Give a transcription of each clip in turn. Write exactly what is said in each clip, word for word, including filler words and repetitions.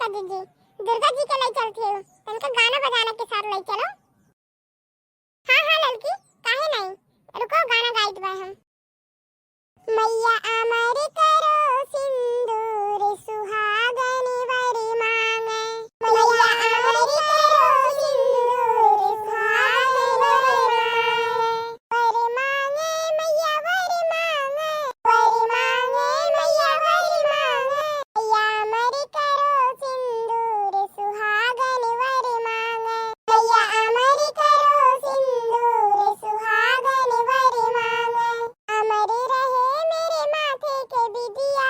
दीदी, दुर्गा जी के लई चलत हो, तनका गाना बजाना के साथ लई चलो। हाँ, हाँ ललकी, काहे नहीं? रुको, गाना गाइत बा हम। मैया अमर करो सिंदूर सुहागन वर मांगे। मैया अमर करो सिंदूर सुहागन वर मांगे। वर मांगे मैया वर मांगे। वर मांगे मैया वर मांगे। मैया अमर करो सिंदूर सुहागन वर मांगे। मैया अमर करो सिंदूर सुहागन वर मांगे। अमर रहे मेरे माथे के बिदिया।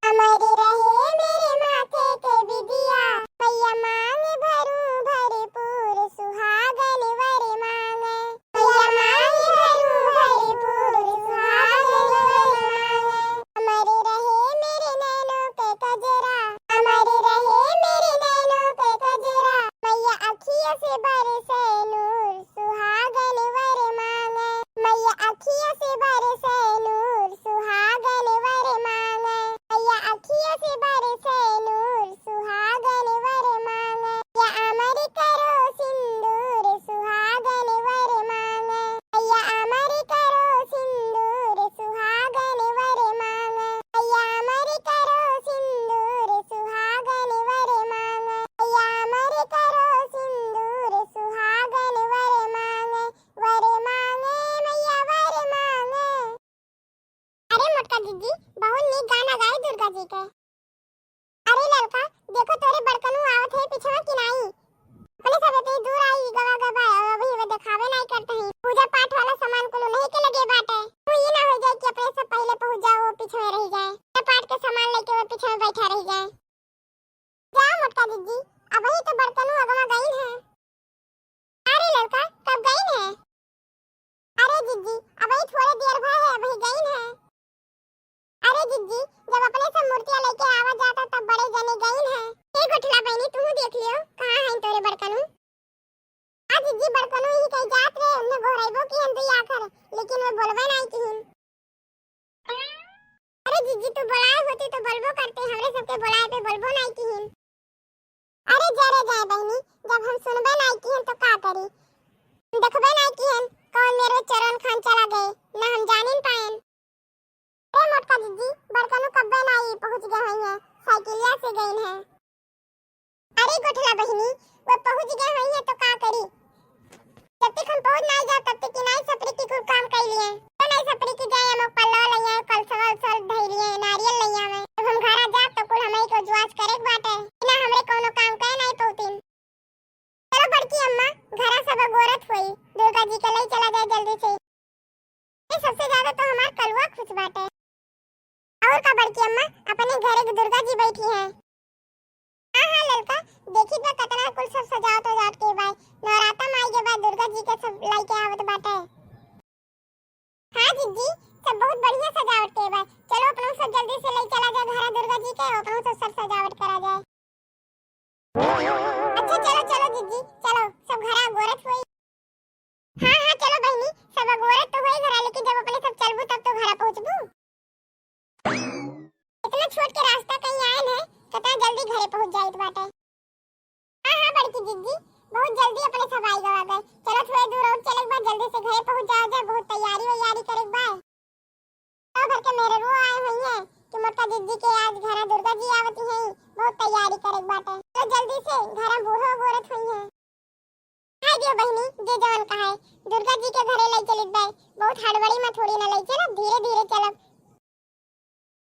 अमर रहे मेरे माथे के बिदिया। मैया मांग भरू भरपूर सुहागन वर मांगे। मैया मांग भरू भरपूर सुहागन वर मांगे। अमर रहे मेरे नैनों के कजरा। अमर रहे मेरे नैनों के कजरा। मैया अखियों से बरसे नूर सुहागन वर मांगे। मैया अखियों से बरसे नूर सुहागन वर मांगे। मैया अखियों से बरसे नूर सुहागन वर मांगे। मैया अमर करो सिंदूर सुहागन वर मांगे। मैया अमर करो सिंदूर सुहागन वर मांगे। मैया अमर करो सिंदूर सुहागन वर मांगे। मैया अमर करो सिंदूर सुहागन वर मांगे। वर मांगे मैया वर मांगे। अरे मोटका दीदी, बहुत नीक गाना गाए दुर्गा जी के। अरे ललका, देखो तोरे बड़कनू आवत है पीछवा कि नाई? अपने सब इतनी दूर आई गवा गवा, अभी वे देखावे नाई करते हैं। पूजा पाठ वाला सामान कुल उन्हीं के लगे बाटे। तू ये ना हो जाए कि अपने सब पहले पहुंच जाओ, वो पीछे में रह जाए। पूजा पाठ के सामान लेके वो पीछे में बैठा रह जाए। जाओ मोटका दीदी, अबही तो बड़कनू अगवा गईन है। अरे ललका, कब गईन है? अरे दीदी, अबही थोड़े देर भा है, अबही गईन है। अरे दीदी, जब अपने सब मूर्तियाँ लेके आवा जाता तब बड़े जने गईन है। ए गोठला बहनी, तू देख लियो, कहाँ है तोरे बड़कनू? आ दीदी, बड़कनू ही कहीं जात रहे, उन्हें गोहराइबो की हम दुई आखर, लेकिन वो बोलबे नाई किहिन। अरे जीजी, तू बोलाए होती तो बोलबो करते, हमरे सबके बोलाए पे बोलबो नाई किहिन। अरे जरे जाए बहनी, जब हम सुनबे नाई किहिन तो का करी? हम देखबे नाई किहिन, कौन मेरे चोरन खान चला गए, ना हम जानिन पाएन। ए मोटका जीजी, बड़कनू कब्बे नाई पहुँच गए हैं, साइकिलिया से गईन है। अरे गोठला बहिनी, वो पहुँच गए होइहैं तो का करी? जब तक हम पहुँच नाई जाब, तब तक की नाई सपरी की कुल काम कई लिए। तो नाई सपरी की जाए, हम पल्ला लइया, कलसवा उलसवा धई लिए, नारियल लइया में। जब हम घरा जाब, तो कुल हमें को जुआस करे के बाटे। बिना हमरे कौनो काम कहे नाई पहुँचिन। चलो बड़की अम्मा, घरा सब अगोरत होई, दुर्गा जी के लई चला जाए जल्दी से। ए, सबसे ज्यादा तो हमार कलुआ खुश बाटे। और का बड़की अम्मा, अपने घरे के दुर्गा जी बैठी हैं। हाँ, हाँ ललका, देखी बा कतना कुल सब सजावट वजावट के बा। नवराता में आई के बाद दुर्गा जी के सब लाई के आवत बाटे। हाँ जीजी, सब बहुत बढ़िया सजावट के बा। चलो अपनो सब जल्दी से ले चला जाए घरा दुर्गा जी के, अपनो सब सर सजावट करा जाए। अच्छा चलो, चलो जीजी, चलो, सब घरा अगोरत होई। हाँ, हाँ, चलो बहिनी, सब अगोरत तो होई घरा, लेकिन जब अपने सब चलबू तब तो घरा पहुँचबू। इतना छोट के रास्ता कहीं आए न, कितना जल्दी घरे पहुँच जाइत बाटे। हाँ, हाँ, बड़की जीजी, बहुत जल्दी अपने सब आई गवा गए। चलो थोड़े दूर और चले के बाद जल्दी से घरे पहुँच जाओ जाए, बहुत तैयारी वैयारी करे के बा। गाँव भर के मेहररुओ आए हुई हैं कि मोटका दीदी के आज घरा दुर्गा जी आवती हैं, बहुत तैयारी करे के बाटे। तो जल्दी से घरा बूढ़ो गोरत हुई हैं। हाय दियो बहिनी, जे जवन कहाए, दुर्गा जी के घरे लई चलित बाय, बहुत हड़बड़ी में थोड़ी ना लई चलब, धीरे धीरे चलब।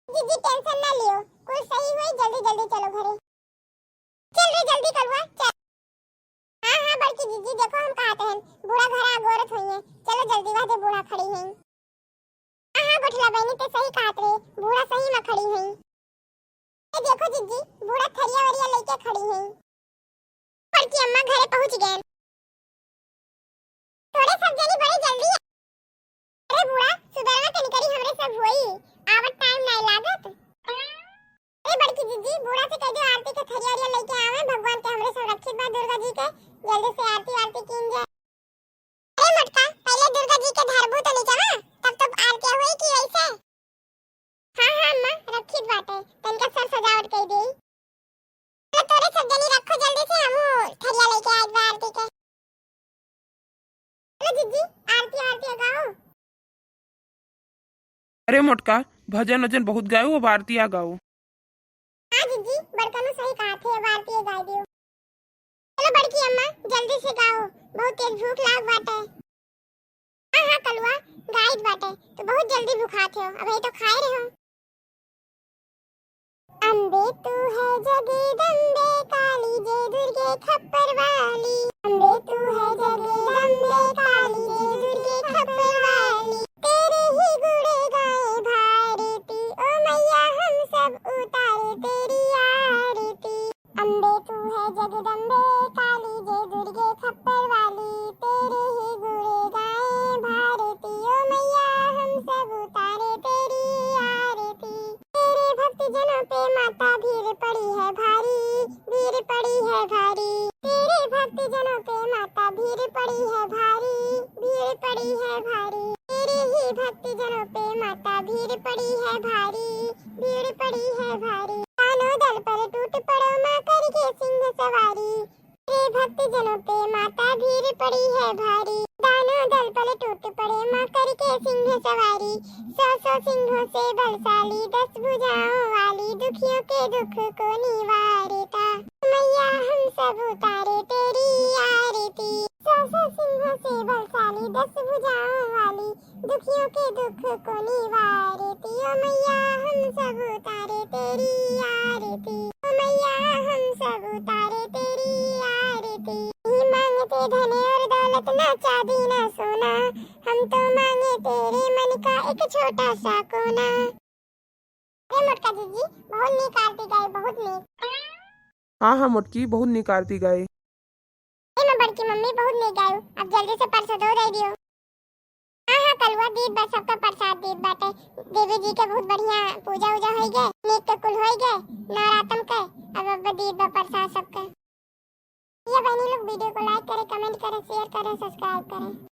जीजी टेंशन ना लियो, कुल सही हुई, जल्दी जल्दी चलो घरे। चल रे जल्दी कलुआ, चल। हाँ, हाँ, बड़की जीजी, देखो हम कहा तहन, बूढ़ा घरा अगोरत होइए, चलो जल्दी, वह दे बूढ़ा खड़ी हैं। हाँ, हाँ, गोठला बहनी, ते सही कहत रे, बूढ़ा सही में खड़ी हैं। ए देखो जीजी, बूढ़ा थरिया वरिया लेके खड़ी हैं। बड़की अम्मा घरे पहुँच गए। थोड़े सब जनी बड़े जल्दी। अरे बूढ़ा, सुधरवा तनी करी, हमरे सब होई, आवत टाइम नाई लागत। ए बड़की जीजी, बूढ़ा से कह दो आरती के थरिया वरिया लेके आवे, भगवान के हमरे सब रक्षित बा दुर्गा जी के, जल्दी से आरती वारती कीन जाए। अरे मोटका, पहले दुर्गा जी के धरबू तो नीचवा, तब तो आरती होई कि ऐसे? हाँ, हाँ अम्मा, रक्षित बाटे, तनका सर सजावट कर देई। तो तोरे जनी रखो जल्दी से, हमहू थरिया लेके आइब बा आरती के। चलो जीजी, आरती, आरती गाओ। अरे मोटका, भजन वजन बहुत गायो, अब आरतिया गाओ। हाँ जीजी, बड़कनू सही कहा थे, अब आरतिया गाय दियो। चलो बड़की अम्मा, जल्दी से गाओ, बहुत तेज भूख लाग बाटे। हाँ, हाँ कलुआ, गाइत बाटे, तो बहुत जल्दी भुखात हो, अबही तो खाए रहे हो। अम्बे तू है जगदम्बे काली, जय दुर्गे खप्पर वाली। अम्बे तू है जगदम्बे काली, जय दुर्गे खप्पर वाली। तेरे ही गुण गाए भारती, ओ मैया हम सब उतारे तेरी आरती। अम्बे तू है जगदम्बे काली, जय दुर्गे खप्पर वाली। तेरे ही गुण गाए भारती, ओ मैया हम सब उतारे तेरी आरती। तेरे भक्त जनों पे माता भीड़ पड़ी है भारी, भीड़ पड़ी है भारी। तेरे भक्त जनों पे माता भीड़ पड़ी है भारी, भीड़ पड़ी है भारी। तेरे ही भक्त जनों पे माता भीड़ पड़ी है भारी, भीड़ पड़ी है भारी। दानों दल पर टूट पड़ो माँ करके सिंह सवारी। तेरे भक्त जनों पे माता भीड़ पड़ी है भारी। दानों दल पर टूट पड़े माँ करके सिंह सवारी। सौ सौ सिंहों से बलशाली, दस भुजाओं वाली, दुखियों के दुख को निवारता। मैया हम सब उतारे तेरी आरती। सौ सौ सिंहों से बलशाली, दस भुजाओं वाली, दुखियों के दुख को निवारती। ओ मैया हम सब उतारे तेरी आरती। ओ मैया हम सब उतारे तेरी आरती। नहीं मांगते धन और दौलत, ना चांदी ना सोना, हम तो मांगे तेरे मन का एक छोटा सा कोना। अरे मोटका जीजी, बहुत नीक आरती गाई, बहुत नीक। हाँ, हाँ मोटकी, बहुत नीक आरती गाई। ए मैं बड़की मम्मी, बहुत नीक गायू, अब जल्दी से प्रसादो दे दियो। हाँ, हाँ कलुआ, दीत बा, सबका प्रसाद दीत बाटे। देवी जी के बहुत बढ़िया पूजा उजा होई गए, नीक के कुल होई गए नवरातम के। अब, अब दीत बा प्रसाद सबके। ये बहनी लोग video को like करें, comment करें, share करें, subscribe करें।